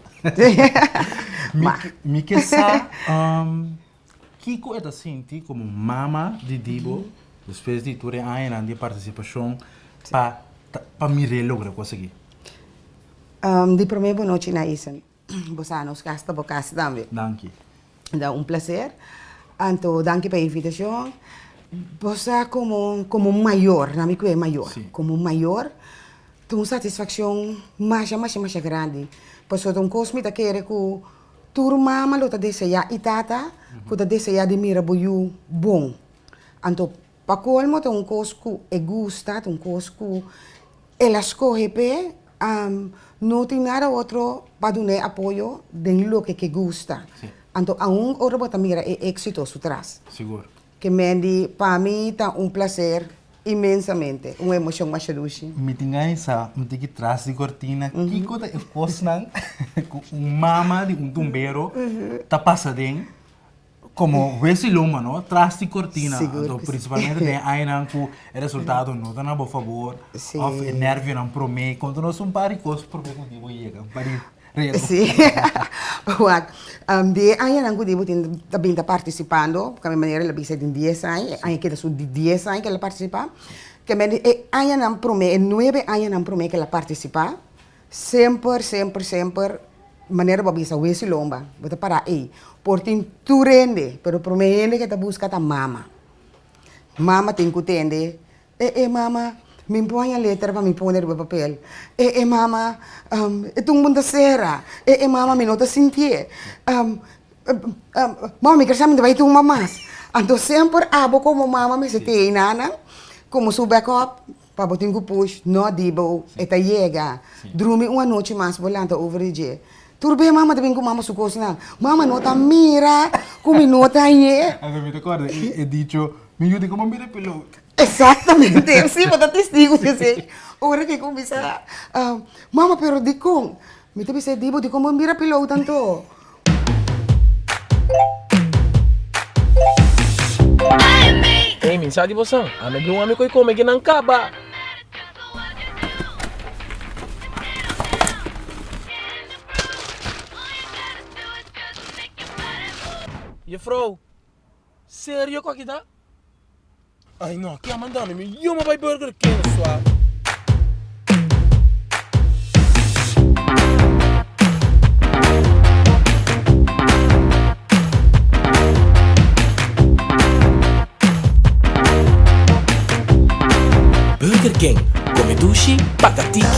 Mi ke sa Kiko e ta sinti komo mama di Dibo despues di tur e añanan di partisipashon pa pa mir'é logra kos aki? Di promé bo nochi na Isen. Bo sa nos kas ta bo kas tambe. Danki. Ta un plaser. Anto danki pa e invitashon. Bo sa komo komo mayor, na mi ku e mayor, komo mayor ta un satisfakshon masha masha masha grandi. Pasobra ta un kos mi ta kere ku Tur mama lo ta deseá i tata ku ta deseá di mira bo yu bon. Anto pa kolmo ta un kos ku e gusta, ta un kos ku el a skohe p'e, no tin nada otro pa dun'é apoyo den loke ke gusta. Anto aun ora bo ta mira e éksito su tras. Sigur. Ke men di pa mi ta un placer inmensamente, un emocion masha dushi. Mi tin gana di sa un tiki tras di cortina kiko ta e cosnan cu un mama di un tumbero ta pasa den como hues y loma no tras di cortina anto principalmente den e añanan cu e resultado no ta na bo fabor of e nervionan prome conta nos un par di cos prome cu di bo yega un par di Redo. Sí. Wak, di e añanan ku Dibo tin ta bin ta partisipando, ku mi manera el a bisa tin dies aña, e aña ki ta su di dies aña ku el a partisipá, ke men di e añanan promé, e nuebe añanan promé ku el a partisipá, semper, semper, semper, manera bo a bisa wes i lomba, bo ta pará ei. Por tin tur hende, pero promé hende ke ta buska ta mama. Mama tin ku tende E e mama, mi por haña letra pa mi pone riba papel. E e mama, e tumbu ta sera. E e mama, mi no ta sintié. Mama, mi kere sa mi ta bai tumba mas. Anto semper abo komo mama mester tin e nanan komo su backup pa bo tin ku push, no di bo, e ta yega. Drumi un anochi mas bo lanta over di dje. Tur be mama ta bin ku mama su kosnan. Mama no ta mira ku mi no ta hañ'é. Anto mi ta kòrda e dicho. Mi yu di komo mira piloot. Exactamente, si bo ta testigo di esei. Ora ke kuminsá, mama pero dikon? Mi ta bisa di bo dikon bo mira piloot anto? Ey, mi sa di bosan, ami blu ami koy kome kinan kaba. Juffrouw, serio ku aki ta? Ay no, ke a manda mi? Mi yuma bai Burger King sua. Burger King, come dushi, paga tiki.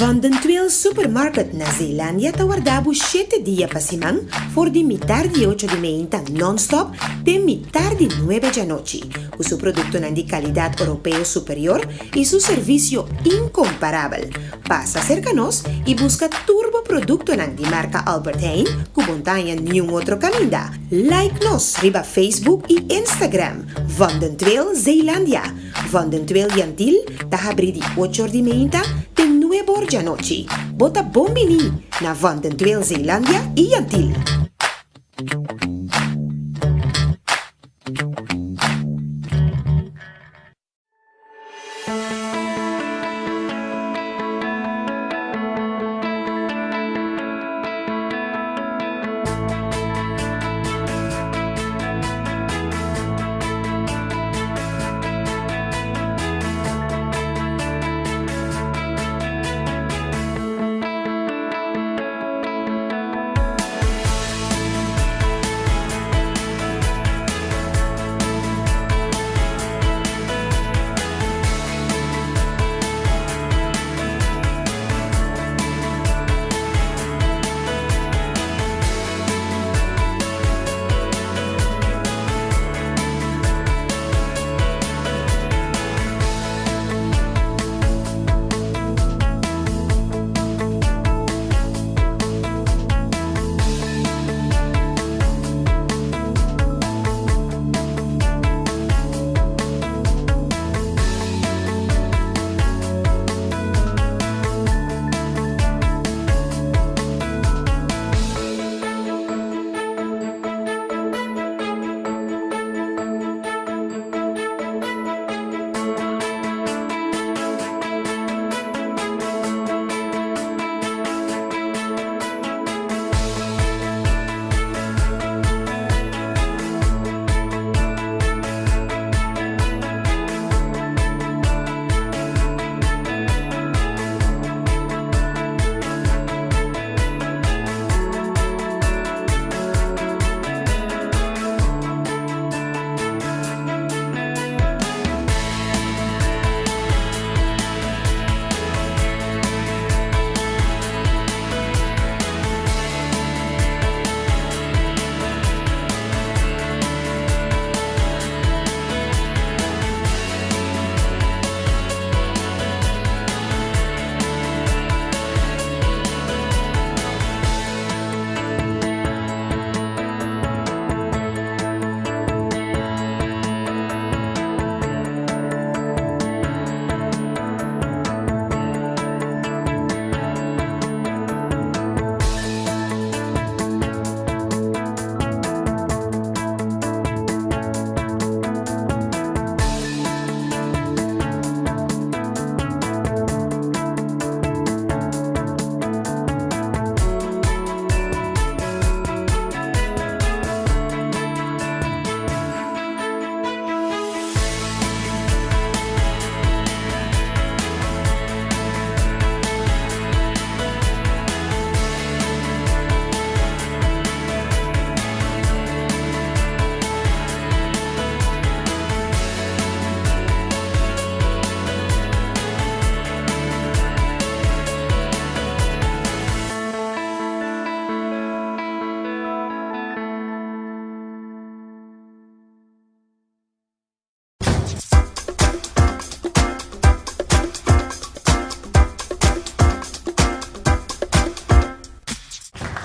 Van den Tweel Supermarket na Zeelandia ta warda bo shete dia pa siman for di mitar di ocho di meinta nonstop te mitar di nuebe djanochi ku su produktonan di kalidat oropeo superior i su servisio inkomparabel. Pasa serka nos i buska tur bo produktonan di marka Albert Heijn ku bo n'ta haña niun otro kaminda. Like nos riba Facebook i Instagram, Van den Tweel Zeelandia. Van den Tweel Yantil ta habrí di ocho or di meinta te nuebe or djanochi. Bo ta bon biní na Van den Tweel Zeelandia i Yantil.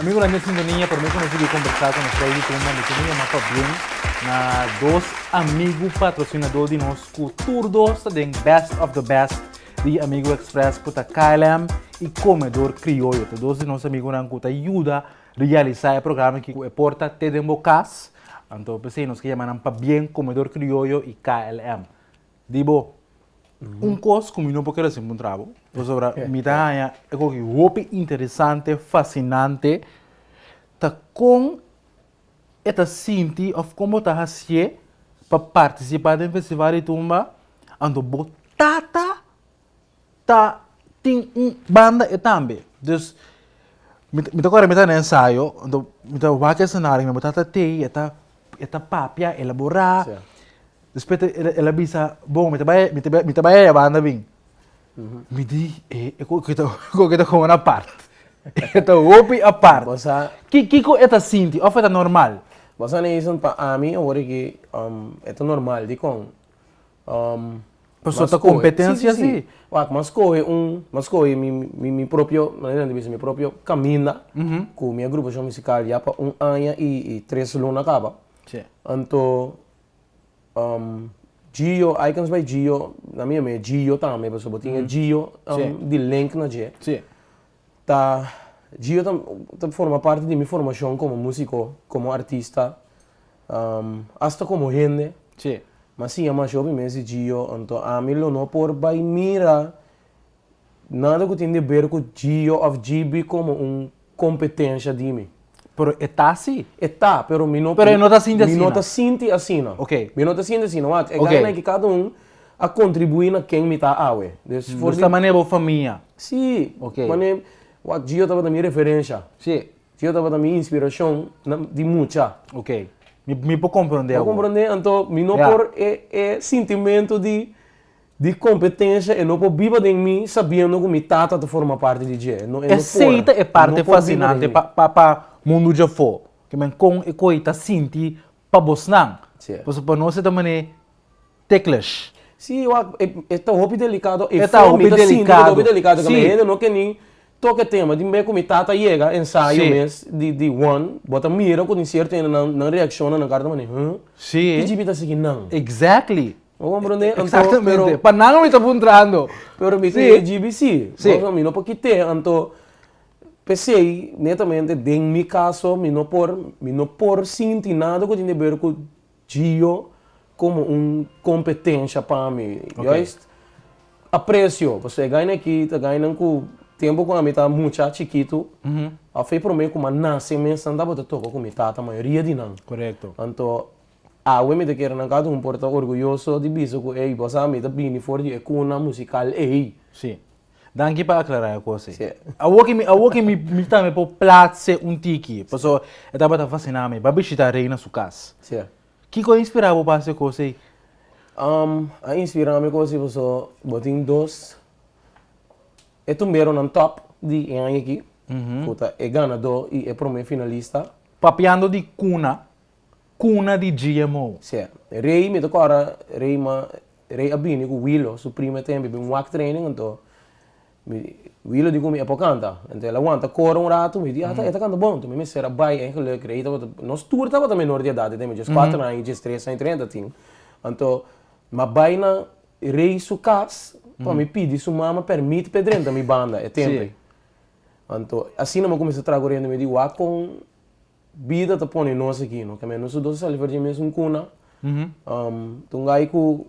Amigonan den sintonia, prome ku nos sigui kombersá ku nos rei di tumba, mi tin un yama pabien na dos amigu patrosinadó di nos ku tur dos ta den Best of the Best di Amigo Express ku ta KLM i Comedor Crioyo. Ta dos di nos amigunan ku ta yuda realisá e programa aki ku e porta te den bo kas. Anto p'esei nos ke yama nan pabien Comedor Crioyo i KLM. Di bo, un kos ku mi no por keda sin puntra bo, pasobra mi ta haña e koki hopi interesante, fasinante, ta kon e ta sinti òf kon bo ta hasié pa partisipá den festival di tumba, anto bo tata ta tin un banda e tambe. Dus, mi ta mi ta kòrda mi ta na ensayo, anto mi ta wak e senario, mi tata t'ei, e ta e ta papia, elaborá. Despues el a bisa, bon, mi ta bai mi ta bai mi ta bai aya banda bin. Mi di, e e koki ta koki ta komo apart. E ta hopi apart. Bo sa. Ki kiko e ta sinti òf e ta normal? Bo sa Nason, pa ami awor aki e ta normal. Dikon? Pasobra ta kompetensia si. Wak, mi a skohe un, mi a skohe mi mi mi propio, manera nan ta bisa, mi propio kaminda ku mi agrupashon musikal ya pa un aña i tres luna kaba. Anto Gio, Icons by Gio, na mi yama e Gio tambe pasobra bo tin e Gio di link na dje. Ta Gio ta ta forma parti di mi formashon komo músiko, komo artista, asta komo hende. Mi a siña masha hopi mes di Gio, anto ami lo no por bai mira Nada ku tin di ber ku Gio òf GB komo un kompetensha di mi. Pero e ta si. E ta, pero mi no. Pero e no ta sinti asina. Mi no ta sinti asina. Ok. Mi no ta sinti asina. Wak, e gainan aki kada un a kontribuí na ken mi ta awe. Dus for di. Dus ta manera bo famia. Si. Ok. Manera, wak, Gio tabata mi referensha. Si. Gio tabata mi inspirashon di mucha. Ok. Mi por komprondé awor. Bo komprondé? Anto mi no por e e sintimentu di. Di competencia e no por biba den mi sabiendo cu mi tata ta forma parti di dje. E no, e no por. Esey ta e parte no por biba den fascinante mi. pa pa pa mundu djafó. Ke men kon e koe ta sinti pa bosnan. Sí. Pasobra pa nos e ta manera ticklish. Sí, wak, e e ta hopi delicado. E ta fo hopi mi ta sinti cu ta hopi delicado. delicado. Sí. Mi hende no ke ni toca e tema. Tin bes cu mi tata yega ensayo Sí. mes di di one, bo ta mira cu tin cierto hende nan nan reacciona nan cara ta manera, huh? Sí. Ki djibi ta sigui nan? Exactly. Bo comprende? Anto, Exactamente. pero Pa nan mi ta puntrando. Pero mi Sí. tin e GBC. Sí. Bo mi no por kite, anto p'esei netamente den mi caso mi no por mi no por sinti nada cu tin di ber cu Gio como un competencia pa mi. Ok. Juist aprecio, pasobra e gainan aki ta gainan cu tempo cu ami ta mucha chikitu, of e prome cu mi a nace mes nan tabata toca cu mi tata mayoria di nan. Correcto. Anto Awe mi ta kere nan kada un por ta orguyoso di bisa ku ey bo sa mi ta bini for di e kuna musikal ey. Sí. Danki pa aklará e kos ei. Sí. Awor ki mi awor ki mi mi tambe por platse un tiki, pasobra e tabata fasiná mi. Bo a bishitá Rey na su kas. Sí. Kiko a inspirá bo pa hasi e kos ei? A inspirá mi kos ei pasobra bo tin dos e tumberonan top di e aña aki, ku ta e ganadó i e promé finalista. Papiando di kuna, Cuna di GMO. Sí. Rey, mi ta corda Rey ma Rey a bini cu Wilo, su primo e tempo, bin wak training, anto mi Wilo di cu mi e por canta. Anto el a wanta coro un rato, mi di, ah, e ta canta bon. Anto mi mester a bay eigenlijk, Rey tabata, nos tur tabata menor di edad e tempo, djes cuatro aña, djes tres aña, treinta tin. Anto mi a bay na Rey su cas pa mi pidi su mama permit p'e drenta mi banda e tempo ey. Anto asina mi a cuminsa traha cu Rey, anto mi di, wak con Bida ta pone nos aki, no? Keme nos dos a sali for dje mesun kuna. Ta un guy ku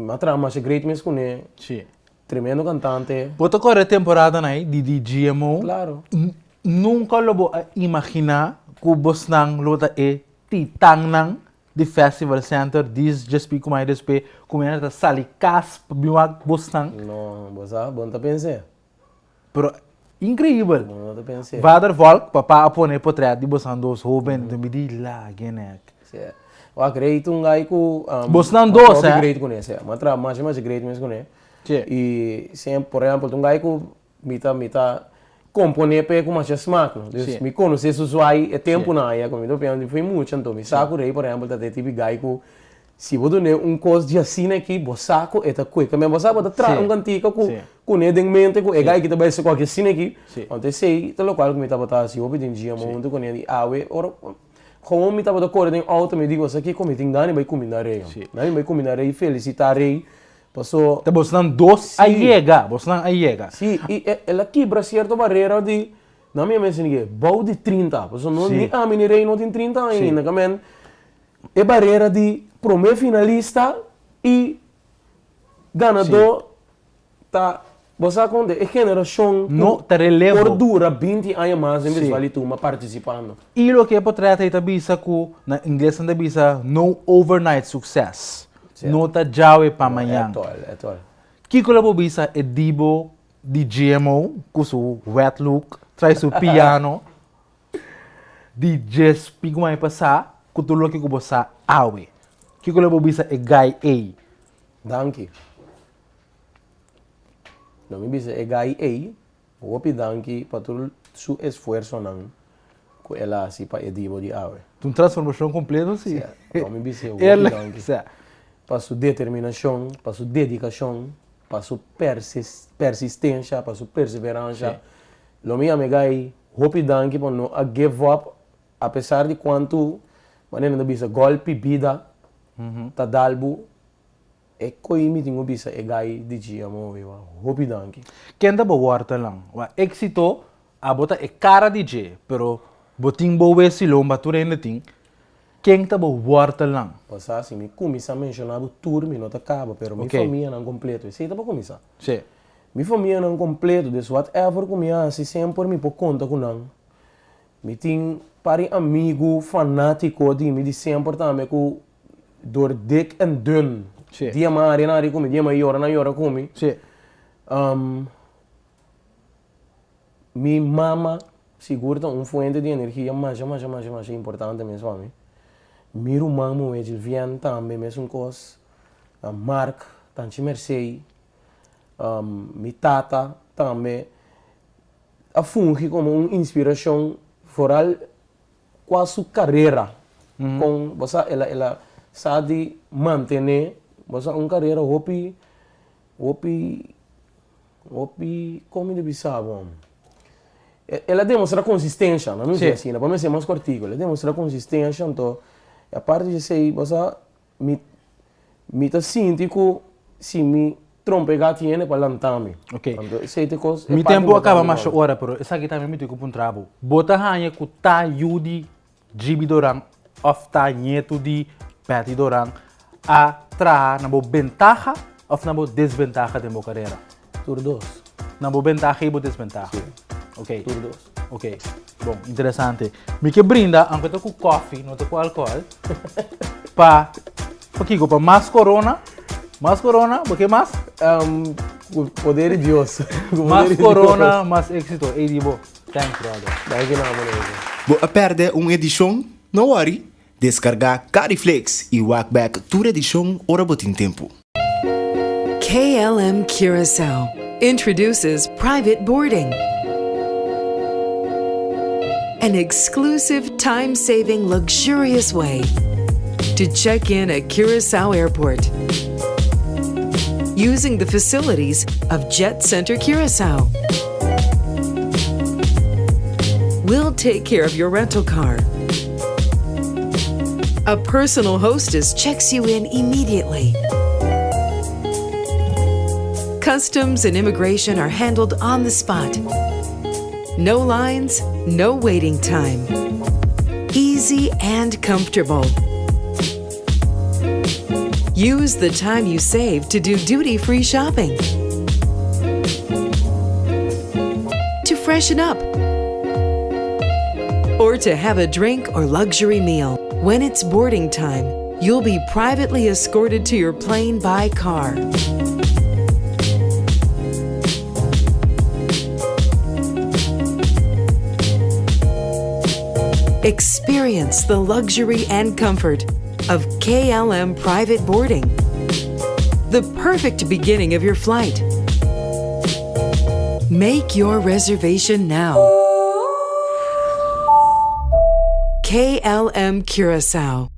a traha masha great mes kuné. Sí. Tremendo kantante. Bo ta kòrda e temporadanan ei di di GMO? Klaro. Nunka lo bo a imaginá ku bosnan lo ta e titannan di Festival Center dis djespí ku mai despé ku mi a ta sali kas pa bin wak bosnan? No, bo sa, bo no ta pens'é. Pero increíbel. Bo no ta pens'é. Vader Volk, papá a pone e potret di bosan dos hoben, mi di lage nek. Sí. Wak, Rey ta un guy ku Bosnan dos, hopi eh? great kuné, sí. Mi a traha masha masha great mes kuné. Sí. I semper, por ehèmpel, ta un guy ku mi ta mi ta komponé p'e ku masha smak, no. Dus Sí. mi konosé su zwai e tempunan aya ku mi ta papia, mi fui mucha, anto mi sa ku Rey, por ehèmpel, ta e tipo di guy ku. Si bo dun'é un kos di asina aki, bo sa ku e ta kue. Kambia bo sa bo ta traha un kantika ku kuné den mente ku e gai aki ta bai hasi kualke asina aki. Anto esei ta lokual ku mi tabata hasi hopi den dia mo huntu kuné di awe ora gewoon mi tabata kore den outo mi di bo sa kiko mi tin gana di bai kuminda Rey. Gana di bai kuminda Rey felisitá Rey paso. Ta bosnan dos a yega, bosnan a yega. Si, i el a kibra sierto barera di nan mi a mester di ke bou di trinta paso no ni ami ni Rey no tin 30 aña ainda kamen. E barera di prome finalista y ganador ta, bo sa con e generacion No, ta relevo. por dura 20 aña mas den Festival di Tumba participando. Y loke e potret ey ta bisa cu na ingles nan ta bisa no overnight success. No ta djawe pa mañan. No, etol, etol. Kico lo bo bisa e dibo di GMO cu su wet look, trae su piano? Di djes pico aña pasá ku tur loke ku bo sa awe. Kiko lo bo bisa e guy ei? Danki. Lo mi bisa e guy ei, hopi danki pa tur su esfuersonan ku el a hasi pa e dibo di awe. Ta un transformashon kompleto si. Si, lo mi bis'é hopi danki. Pa su determinashon, pa su dedikashon, pa su persistensha, pa su perseveransha. Lo mi yama e guy Hopi danki pa no a give up apesar di cuantu manera nan ta bisa golpi bida ta dal bo e coi mi tin cu bisa e guy di GMO ey wa hopi danki. Ken ta bo wortelnan? Wa exito abo ta e cara di dje pero bo tin bo wesi lomba tur hende tin ken ta bo wortelnan? Bo sa si mi cuminsa menciona bo tur mi no ta caba pero mi famianan completo esey ta pa cuminsa. Mi famianan completo, dus whatever cu mi haci semper mi por conta cu nan. Mi tin par di amigo fanatico di mi di semper tambe cu door dik en dun dia mi a hari nan hari cu mi, dia mi a yora nan a yora cu mi. Mi mama sigur ta un fuente di energia masha masha masha masha importante mes pa mi. Mi ruman muhe Gilvian tambe mesun cos, Mark, Tanchi Mercey. Mi tata tambe a fungi komo un inspirashon foral kua su karera kon bo sa el a el a sa di mantené bo sa un karera hopi hopi hopi kon mi ta bisa bo el a demostra konsistensha no mi bisa asina pa mi hasié mas kòrtiku el a demostra konsistensha anto aparte di esei bo sa Mi mi ta sinti ku si mi trompegá tin hende pa lantá mi. Ok. Anto esei ta e kos, e Mi parti tempu a kaba importante masha pa mi. ora, pero esaki tambe mi tin ku puntra bo. Bo ta haña ku ta yu di Gibi Doran òf ta ñetu di Betty Doran a traha na bo bentaha òf na bo desbentaha den bo karera? Tur dos. Na bo bentaha i bo desbentaha? Si. Ok. Tur dos. Ok. Bon, interesante. Mi ke brinda, aunke ta ku koffie, no ta ku alkohol, pa, pa kiko? Pa mas corona? Mas corona? Bo ke mas? Um, ku poder di Dios. Ku poder Mas di corona, Dios. mas éxito. Ey di bo. Thanks, brother. Danki na abo, Nelson. Bo a pèrdè un edishon? No wòri! Deskargá Cariflix i wak bèk tur edishon ora bo tin tempu. KLM Curaçao introduces private boarding. An exclusive time-saving, luxurious way to check in at Curaçao Airport using the facilities of Jet Center Curaçao. We'll take care of your rental car. A personal hostess checks you in immediately. Customs and immigration are handled on the spot. No lines, no waiting time. Easy and comfortable. Use the time you save to do duty free shopping. To freshen up. Or to have a drink or luxury meal. When it's boarding time, you'll be privately escorted to your plane by car. Experience the luxury and comfort of KLM private boarding. The perfect beginning of your flight. Make your reservation now. KLM Curacao.